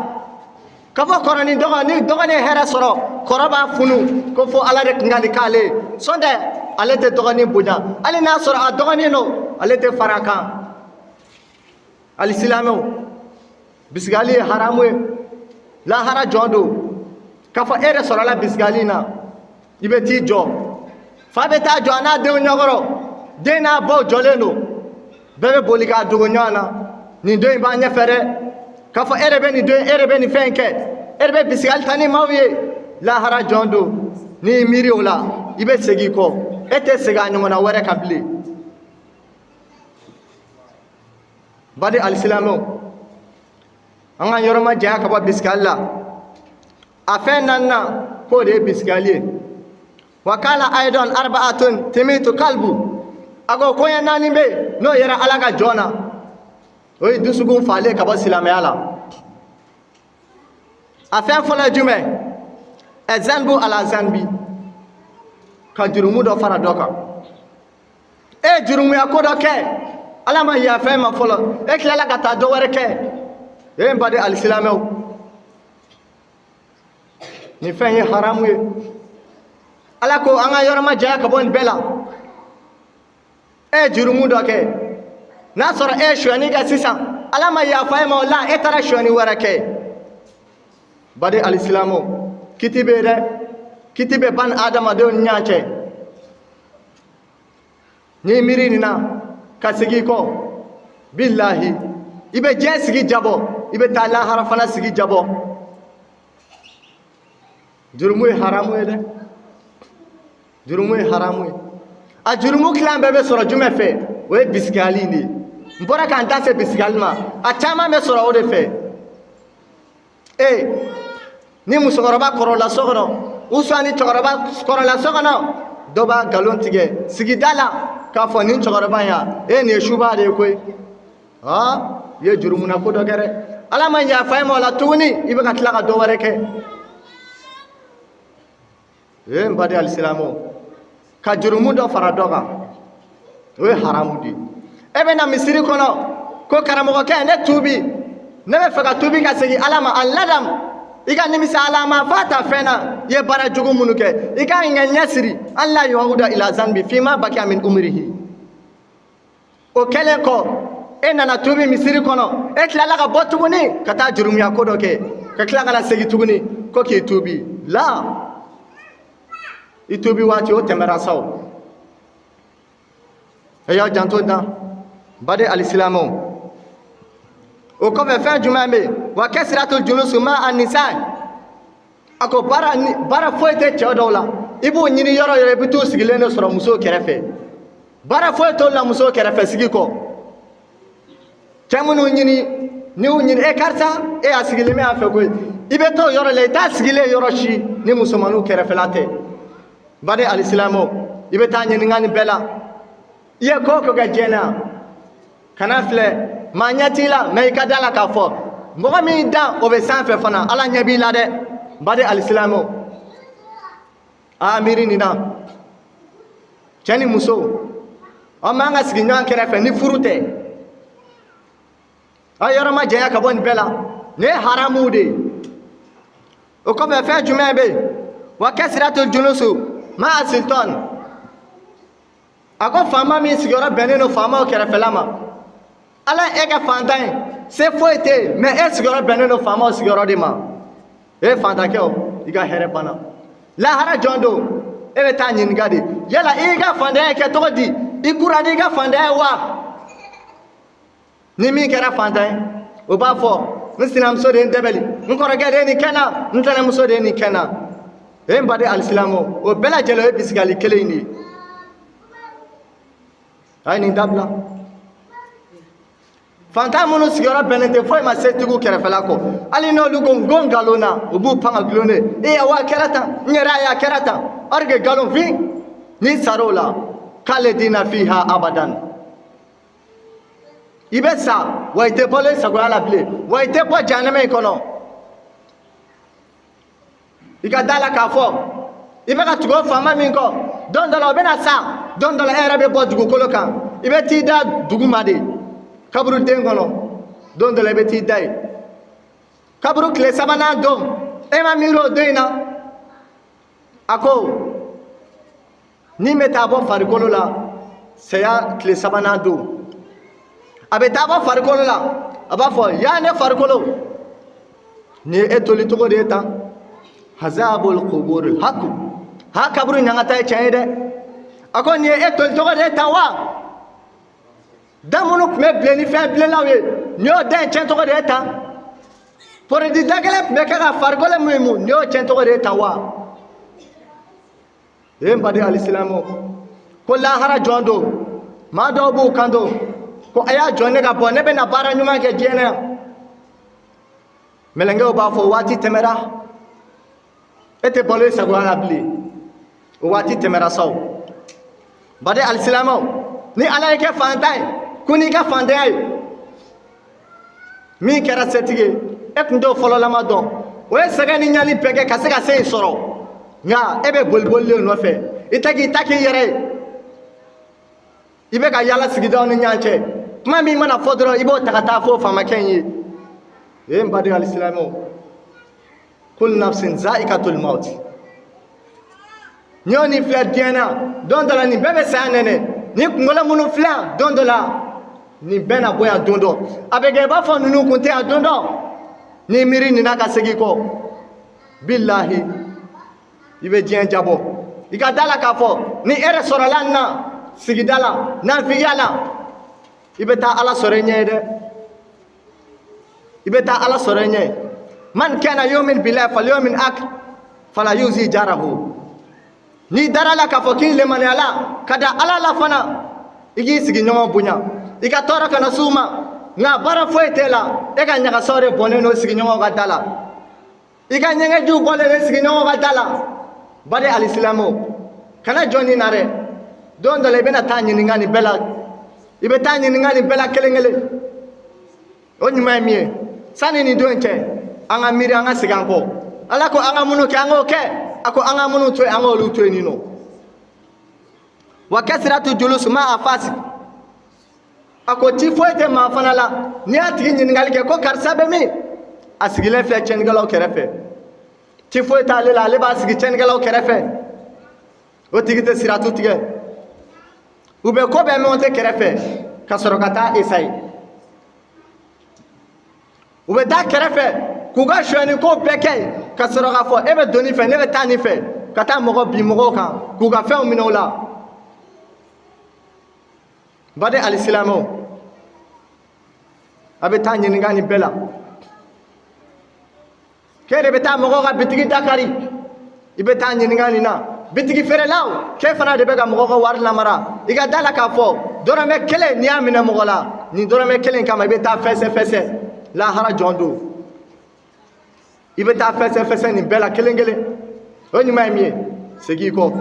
Ka fɔ kɔrɔ ni dɔgɔ, ni dɔgɔnin ye hɛrɛ sɔrɔ, kɔrɔ b'a funu ko fo Ala de tun ka nin k'ale ye. Sɔn tɛ, ale tɛ dɔgɔnin bonya, hali n'a sɔrɔ a dɔgɔnin don, ale tɛ fara a kan. Hali silamɛw, bisigali ye haramu ye. Lahara jɔ don, k'a fɔ e de sɔrɔla bisigali na, i bɛ t'i jɔ. Fa bɛ taa jɔ a n'a denw ɲɛkɔrɔ, den n'a baw jɔlen don, bɛɛ bɛ boli k'a dogo ɲɔgɔn na. Nin don in b'an ɲɛfɛ dɛ. K'a fɔ e de bɛ nin don, e de bɛ nin fɛn in kɛ, e de bɛ bisigali ta ni maaw ye. Lahara jɔn don, n'i y'i miiri o la, i bɛ segin i kɔ, e tɛ segin a ɲɔgɔnna wɛrɛ kan bilen. Baden alisilamɛw, an ka yɔrɔ ma janya ka bɔ bisikali la. A fɛn naaninan, k'o de ye bisikali ye. Wa kala aidan arba'atun timitu kalbu. A ko koɲɛ naani bɛ yen, n'o yera Ala ka jɔn na, o ye dusukun falen ka bɔ silamɛya la. A fɛn fɔlɔ ye jumɛn? Ɛzanbu ala zanbi, ka jurumu dɔ fara dɔ kan. E ye jurumuya ko dɔ kɛ, Ala ma yafa e ma fɔlɔ, e tilala ka taa dɔ wɛrɛ kɛ. E n baden alisilamɛw, nin fɛn ye haramu ye. Ala ko an ka yɔrɔ ma janya ka bɔ nin bɛɛ la. E ye jurumu dɔ kɛ, n'a sɔrɔ e ye sonyani kɛ sisan, Ala ma yafa e ma o la, e taara sonyani wɛrɛ kɛ. Baden alisilamɛw, kiti bɛ yen dɛ, kiti bɛ ban adamadenw ni ɲɔgɔn cɛ. N'i miiri nin na ka segin i kɔ, bilahi, i bɛ diɲɛ sigi jabɔ, i bɛ taa lahara fana sigi jabɔ. Jurumu ye haramu ye dɛ, jurumu ye haramu ye. A jurumu tilan bɛɛ bɛ sɔrɔ jumɛn fɛ? O ye bisigiyali de ye. N bɔra k'an da se bisigiyali ma, a caman bɛ sɔrɔ o de fɛ. Ee, ni musokɔrɔba kɔrɔla so kɔnɔ, ou soit ni cɛkɔrɔba kɔrɔla so kɔnɔ, dɔ b'a nkalon tigɛ sigida la k'a fɔ nin cɛkɔrɔba in ya, e nin ye suba de ye koyi. Aa, i ye jurumuna ko dɔ kɛ dɛ, Ala ma yafa e ma o la tuguni, i bɛ ka tila ka dɔ wɛrɛ kɛ. Ee, n baden alisilamɛw, ka jurumu dɔ fara dɔ kan, o ye haramu de ye. E bɛ na misiri kɔnɔ ko karamɔgɔkɛ, ne tuubi, ne bɛ fɛ ka tuubi ka segin Ala ma. A ladamu. I ka nimisa ala ma fa ta fɛn na, i ye baara jugu minnu kɛ, i ka ɲɛ ɲɛsiri an la yahuda ila zanbi fima bakiya min umrihi. O kɛlen kɔ, e nana tuubi misiri kɔnɔ, e tilala ka bɔ tuguni ka taa jurumuya ko dɔ kɛ, ka tila ka na segin tuguni ko k'i tuubi la. I tuubi waati o tɛmɛra sa. O e y'aw janto dan, baden alisilamɛw. O kɔfɛ, fɛn jumɛn bɛ yen? Wa kasiratul julusu ma anisa. A ko baara foyi tɛ cɛ dɔw la, i b'u ɲini yɔrɔ yɔrɔ, i bɛ t'u sigilen de sɔrɔ musow kɛrɛfɛ. Baara foyi t'olu la musow kɛrɛfɛ sigi kɔ. Cɛ minnu ɲini, n'i y'u ɲini, e karisa, e y'a sigilen bɛ yan fɛ koyi, i bɛ t'o yɔrɔ la, i t'a sigilen yɔrɔ si ni musomaninw kɛrɛfɛla tɛ. Baden alisilamɛw, i bɛ taa ɲininka nin bɛɛ la. I ye ko o ko kɛ diɲɛ na, kana filɛ maa ɲɛ t'i la, mɛ i ka da la k'a fɔ mɔgɔ min dan o bɛ sanfɛ fana, Ala ɲɛ b'i la dɛ. Baden alisilamɛw, a miiri nin na. Cɛ ni muso, aw man ka sigi ɲɔgɔn kɛrɛfɛ ni furu tɛ. Aw yɔrɔ ma janya ka bɔ nin bɛɛ la, nin ye haramuw de ye. O kɔfɛ, fɛn jumɛn bɛ yen? Wa kasiratul julusu ma asiltan. A ko faama min sigiyɔrɔ bɛnnen don faamaw kɛrɛfɛla ma, Ala e kɛ fantan ye, se foyi tɛ yen, mɛ e sigiyɔrɔ bɛnnen don faamaw sigiyɔrɔ de ma. E fantankɛ o, i ka hɛrɛ banna. Lahara jɔn don, e bɛ taa ɲininka de yala i y'i ka fantanya kɛ cogo di? I kura n'i ka fantanya ye wa? Ni min kɛra fantan ye, o b'a fɔ n sinamuso de ye n dɛbɛli, n kɔrɔkɛ de ye nin kɛ n na, n tɛnɛmuso de ye nin kɛ n na. E n baden alisilamɛw, o bɛɛ lajɛlen o ye bisigali kelen in de ye. A ye nin dabila. Fantan minnu sigiyɔrɔ bɛnnen tɛ foyi ma setigiw kɛrɛfɛla kɔ, hali n'olu ko n ko nkalon na, u b'u pan ka gulon de. E wa a kɛra tan, n yɛrɛ y'a ye a kɛra tan, or que nkalon fin. N'i sar'o la, khalidina fiha abadan, i bɛ sa wa i tɛ balo i sagoya la bilen, wa i tɛ bɔ jahanama in kɔnɔ. I ka da la k'a fɔ i bɛ ka tugu o faama min kɔ, don dɔ la o bɛna sa, don dɔ la e yɛrɛ bɛ bɔ dugukolo kan, i bɛ t'i da duguma de, kaburuden kɔnɔ. Don dɔ la i bɛ t'i da yen kaburu tile sabanan don, e ma miiri o don in na. A ko ni bɛ taa bɔ farikolo la saya tile sabanan don, a bɛ taa bɔ farikolo la, a b'a fɔ yaa ne farikolo, nin ye e toli cogo de ye tan. Hazabul kubur haku ha, kaburu ɲangata ye tiɲɛ ye dɛ. A ko nin ye e toli cogo de ye tan wa? Da minnu tun bɛ bilen ni fɛn bilennaw ye, nin y'o da in tiɲɛ cogo de ye tan? Produit da kelen tun bɛ kɛ ka farikolo min mun, nin y'o tiɲɛ cogo de ye tan wa? E n baden alisilamɛw, ko lahara jɔn don, maa dɔw b'u kan don ko a y'a jɔ ne ka bɔ, ne bɛna baara ɲuman kɛ diɲɛ na yan. Mɛlɛnkɛw b'a fɔ waati tɛmɛra, e tɛ balo i sagoya la bilen, o waati tɛmɛra sa. O baden alisilamɛw, ni Ala y'i kɛ fantan ye, ko n'i ka fantanya ye min kɛra setigi ye, e tun t'o fɔlɔlama dɔn, o ye sɛgɛn ni ɲani bɛɛ kɛ ka se ka se in sɔrɔ, nka e bɛ boliboli de nɔfɛ, i tɛ k'i ta k'i yɛrɛ ye, i bɛ ka yala sigidaw ni ɲɔgɔn cɛ, kuma min mana fɔ dɔrɔn i b'o ta ka taa fɔ faamakɛ in ye. E n baden alisilamɛw, kul nafsin zaikatul maut. N'i y'o nin filɛ diɲɛ na, don dɔ la nin bɛɛ bɛ saya nɛnɛ. Ni kunkolo minnu filɛ, don dɔ la nin bɛɛ na bɔ yan. Don dɔ a bɛ kɛ i b'a fɔ ninnu kun tɛ yan. Don dɔ n'i miiri nin na ka segin kɔ, bilahi, i bɛ diɲɛ jabɔ. I ka da la k'a fɔ ni e yɛrɛ sɔrɔla nin na sigida la, nafigiya la, i bɛ taa Ala sɔrɔ i ɲɛ ye dɛ, i bɛ taa Ala sɔrɔ i ɲɛ. Man kana yumin billahi fal yawmil akhir fala yuzi jarahu. N'i dara la k'a fɔ k'i lemaniyala ka da Ala la fana, i k'i sigiɲɔgɔn bonya, i ka tɔɔrɔ kana s'u ma. Nka baara foyi t'e la, e ka ɲagasaw de bɔnnen don sigiɲɔgɔnw ka da la, i ka ɲɛgɛnjiw bɔlen don sigiɲɔgɔnw ka da la. Bari alisilamɛw, kana jɔ nin na dɛ. Don dɔ la i bɛna taa ɲininka nin bɛɛ la, i bɛ taa ɲininka nin bɛɛ la kelen kelen. O ɲuman ye min ye, sani nin don cɛ, an ka miiri, an ka segin an kɔ. Ala ko an ka minnu kɛ, an k'o kɛ. A ko an ka minnu to yen, an k'olu to yen nin nɔ. Wa kasiratu julus ma a fasi. A ko ci foyi tɛ maa fana la, n'i y'a tigi ɲininkali kɛ ko karisa bɛ min, a sigilen filɛ tiɲɛnikɛlaw kɛrɛfɛ. Ci foyi t'ale la, ale b'a sigi tiɲɛnikɛlaw kɛrɛfɛ, o tigi tɛ siratu tigɛ. U bɛ ko bɛɛ mɔnte kɛrɛfɛ ka sɔrɔ ka taa esayi. U bɛ taa kɛrɛfɛ k'u ka sonyani ko bɛɛ kɛ ka sɔrɔ k'a fɔ e bɛ don nin fɛ, ne bɛ taa nin fɛ, ka taa mɔgɔ bin mɔgɔw kan k'u ka fɛnw minɛ u la. Baden alisilamɛw, a bɛ taa ɲininka nin bɛɛ la. K'e de bɛ taa mɔgɔw ka bitigi dakari, i bɛ taa ɲininka nin na. Bitigi feerelaw, k'e fana de bɛ ka mɔgɔw ka wari lamara, i ka da la k'a fɔ dɔrɔmɛ kelen n'i y'a minɛ mɔgɔ la, nin dɔrɔmɛ kelen kama i bɛ taa fɛsɛ fɛsɛ lahara jɔn don. I bɛ taa fɛsɛ fɛsɛ nin bɛɛ la kelen kelen. O ɲuman ye min ye, segin i kɔ,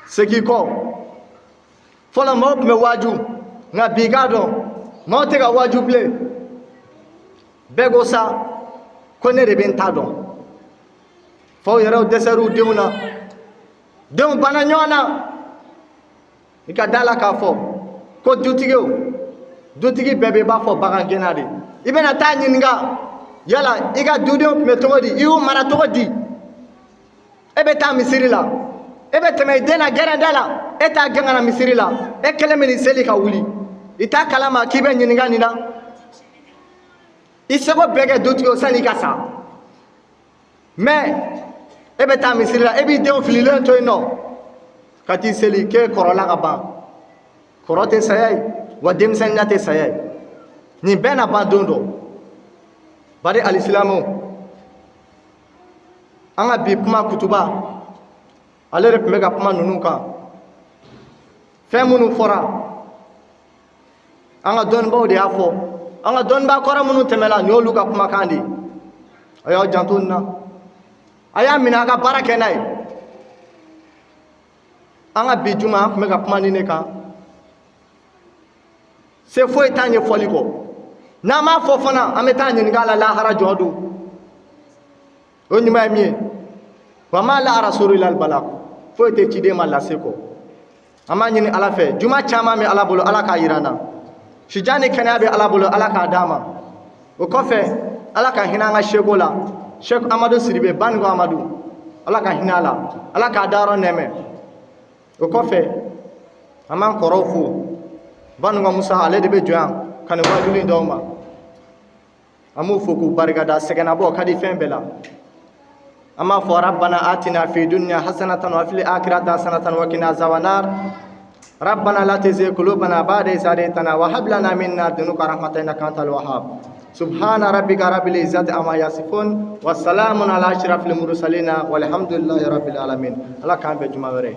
segin i kɔ. Fɔlɔ maaw tun bɛ waaju, nka bi k'a dɔn maaw tɛ ka waaju bilen. Bɛɛ ko sa ko ne de bɛ n ta dɔn. Faw yɛrɛw dɛsɛr'u denw na, denw banna ɲɔgɔn na. I ka da la k'a fɔ ko dutigiw, dutigi bɛɛ bɛ i b'a fɔ bagangɛnna de. I bɛna taa ɲininka yala i ka dudenw tun bɛ cogo di, i y'u mara cogo di. E bɛ taa misiri la, e bɛ tɛmɛ i den na gɛrɛndɛ la, e t'a gɛn ka na misiri la, e kelen bɛ nin seli ka wuli, i t'a kalama k'i bɛ ɲininka nin na. I seko bɛɛ kɛ dutigi sani i ka sa, mɛ e bɛ taa misiri la, e b'i denw fililen to yen nɔ ka t'i seli k'e kɔrɔla ka ban. Kɔrɔ tɛ saya ye, wa denmisɛnninya tɛ saya ye. Nin bɛɛ na ban don dɔ. Bari alisilamɛw, an ka bi kuma kutuba, ale de tun bɛ ka kuma ninnu kan. Fɛn minnu fɔra, an ka dɔnnibaaw de y'a fɔ, an ka dɔnnibaa kɔrɔ minnu tɛmɛla, nin y'olu ka kumakan de ye. A y'aw janto nin na, a y'a minɛ a ka baara kɛ n'a ye. An ka bi juma, an tun bɛ ka kuma nin de kan. Se foyi t'an ye fɔli kɔ. N'an m'a fɔ fana, an bɛ taa ɲininka a la lahara jɔ don. O ɲuman ye min ye, wa ma ala rasulu illa albalagh, foyi tɛ ciden ma lase kɔ. An b'a ɲini Ala fɛ, juma caman bɛ Ala bolo, Ala k'a yira an na. Sijan ni kɛnɛya bɛ Ala bolo, Ala k'a d'an ma. O kɔfɛ, Ala ka hinɛ an ka seko la, Sɛku Amadu Sidibe Banikɔ Amadu, Ala ka hinɛ a la, Ala k'a dayɔrɔ nɛmɛ. O kɔfɛ, an b'an kɔrɔw fo. Banikɔ Musa, ale de bɛ jɔ yan ka nin wajuli in d'aw ma. An b'u fo k'u barikada. Sɛgɛnnabɔ ka di fɛn bɛɛ la. An b'a fɔ rabbana atina fi dunya hasanatan wa fil akhirati hasanatan wa qina azaban nar. Rabbana la tuzigh qulubana ba'da idh hadaytana wa hab lana min ladunka rahmatan innaka antal wahhab. Subhana rabbika rabbil izzati amma yasifun wa salamun ala ashrafil mursalin walhamdulillahi rabbil alamin. Ala k'an bɛn juma wɛrɛ.